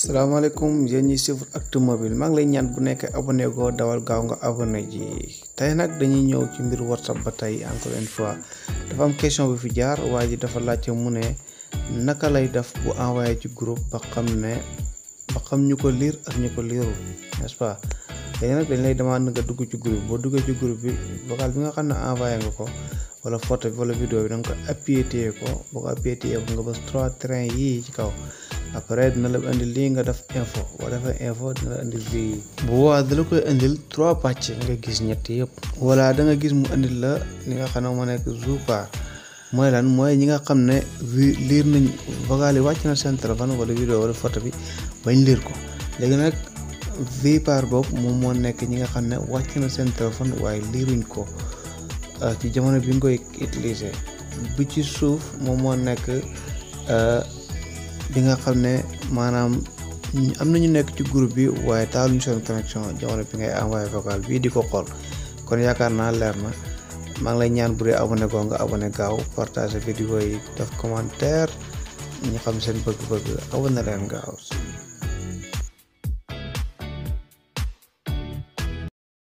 salaamaaleykum yéen ñi suivre Actumobile maa ngi lay ñaan bu nekk abonné go dawal gaaw nga abonné ji tey nag dañuy ñëw ci mbir WhatsApp ba tey encore une fois dafa am question bi fi jaar waa ji dafa laajte mu ne naka lay def bu envoyé ci groupe ba xam ñu ko lire ak ñu ko liirul n'est-ce pas léegi nag dañ lay demande nga dugg ci groupe boo duggee ci groupe bi vocal bi nga xam ne envoyé nga ko wala photo bi wala vidéo bi da nga ko appuyé téye ko boo ko appuyé téye ko nga bës 3 traits yii ci kaw après dina la indil lii nga def info boo defee info dina la indil lii bu boobaa da la koy indil 3 pàcc nga gis ñett yëpp wala da nga gis mu indil la li nga xam ne moo nekk Zoopar mooy lan mooy ñi nga xam ne liir nañ vocal yi wàcc na seen téléphone wala vidéo wala photo bi bañ liir ko léegi nag Zoopar boobu moom moo nekk ñi nga xam ne wàcc na seen téléphone waaye liiruñ ko ci jamono bi nga koy utiliser bi ci suuf moom moo nekk bi nga xam ne maanaam am nañu nekk ci groupe bi waaye taaluñu seen connexion jamono bi ngay envoyé vocal bii di ko xool kon yaakaar naa leer na maa ngi lay ñaan bu dee abonné ko nga abonné gaaw partage vidéo yi def commentaire ñu xam seen bëgg-bëgg abonné leen gaaw